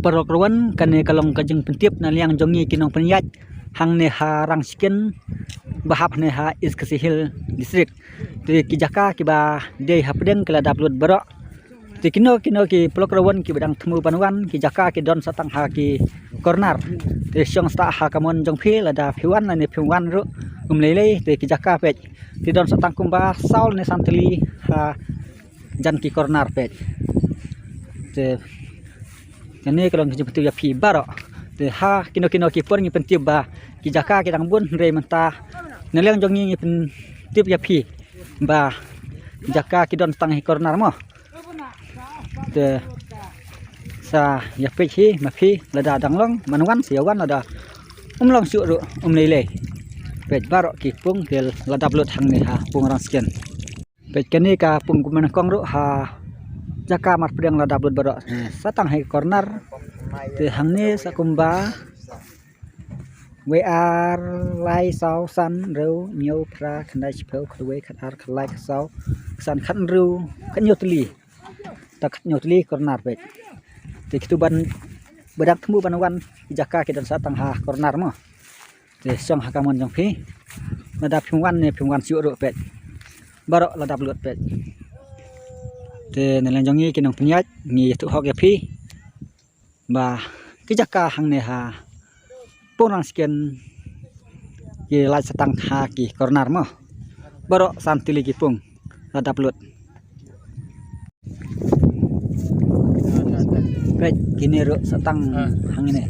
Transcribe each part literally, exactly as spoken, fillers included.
Paralok ruh wan, kane ka long ka jingpyntip na liang jong ngi ki nongpynïaid hangne ha Rangchiken, ba hap hangne ha East Khasi Hills District. Te ki jaka kiba dei hapdeng ki la dap lut baroh. Te kino kino ki paralok ruh wan kiba dang thmu ban wan, ki jaka ki don sa tang ha ki corner. Te shong sah ha ka mon jong phi, lada phi wan lane phim wan ruh, um lei lei, te ki jaka peit ki don sa tang kumba saw lane san tylli ha jan ki corner peit. Te kane ka long ka jingpyntip ïa phi baroh. Te ha kino kino ki por ngi pyntip ba ki jaka ki dang bun, hynrei mynta na liang jong ngi ngi pyntip ïa phi ba ki jaka ki don tang hi corner mo. Te sa ïa peit hi ma phi, lada dang long man wan sa ïa wan, lada um long shuh ruh um lei lei. Peit baroh ki pung ki la dap lut hangne ha pung Rangchiken. Peit kane ka pung kumne kong ruh ha jaka marpdeng la dap lut baroh. Sa tang hi corner. Te hangne sa kumba wei, ar, lai, saw, san, hynriew, hynñiew, phra, khyndai, shiphew, khatwei, khatar, khatlai, khatsaw, khatsan, khathynriew, khathynñiew tylli. Ta khathynñiew tylli corner peit. Te kito ban, ba dang thmu ban wan, ki jaka ki don sa tang ha corner mo. Te shong ha ka mon jong phi. Lada phim wan ne phim wan shuh ruh peit. Baroh la dap lut peit. Te na liang jong ngi ki nongpynïaid ngi ïathuh hok ïa phi ba ki jaka hangne ha pung Rangchiken ki lait sa tang ha ki corner mo. Baroh san tylli ki pung la dap lut. Peit kine ruh sa tang hangne.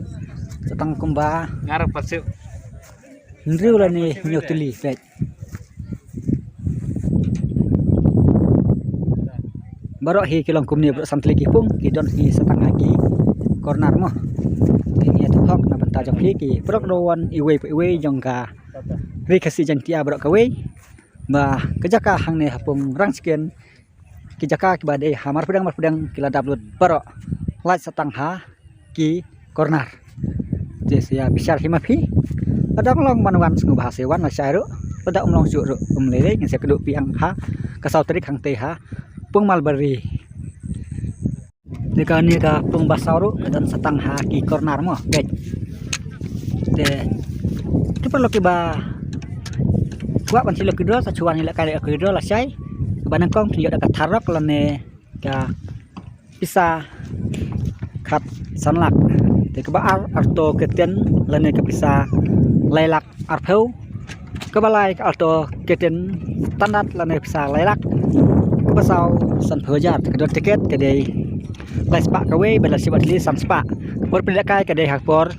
Sa tang kumba ngarap pasuk hynriew lane hynñiew tylli peit. Baroh hi ki long kumne baroh san tylli ki pung ki don hi sa tang ha ki corner mo. Te ngi ïathuh hok na bynta jong phi ki paralok ruh wan iwei pa iwei jong ka Ri Khasi Jaiñtia baroh kawei ba ka jaka hangne ha pung Rangchiken ki jaka kiba dei ha marpdeng marpdeng ki la dap lut baroh lait sa tang ha ki corner. Te sa ïa bishar hi ma phi. Lada long man wan sngewbha sa wan, lashai ruh. Lada um long shuh ruh um lei lei, ngin sa kynduh biang ha ka saw tarik hangtei ha pung Malbari. Te kane ka pung ba saw ruh ka don sa tang ha ki corner mo. Peit. Te ki paralok kiba kwah ban shu lucky draw, sa shu wan ïalehkai lucky draw lashai. Kaba nyngkong phin ïoh da ka tharok lane ka pisa khatsan lak. Te kaba ar, arto kyntien lane ka pisa lai lak arphew. Kaba lai ka arto kyntien standard lane pisa lai lak. Kaba saw sanphew hajar. Te ka dor tiket ka dei lai spah kawei, bad lai spah tylli san spah. Por phin ïalehkai ka dei ha por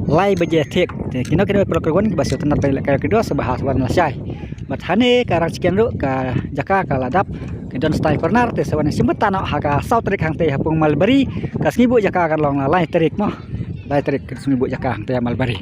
lai baje thik. Te kino kino paralok ruh wan kiba sngewtynnat ban ïalehkai ki dor, sngewbha sa wan lashai. Bad hangne ka Rangchiken ruh ka jaka ka la dap, ka don style corner, te sa wan shim bynta noh ha ka saw tarik hangtei ha pung Malbari. Ka sngi buh jaka ka long la lai tarik mo. Lai tarik ka sngi buh jaka hangtei ha Malbari.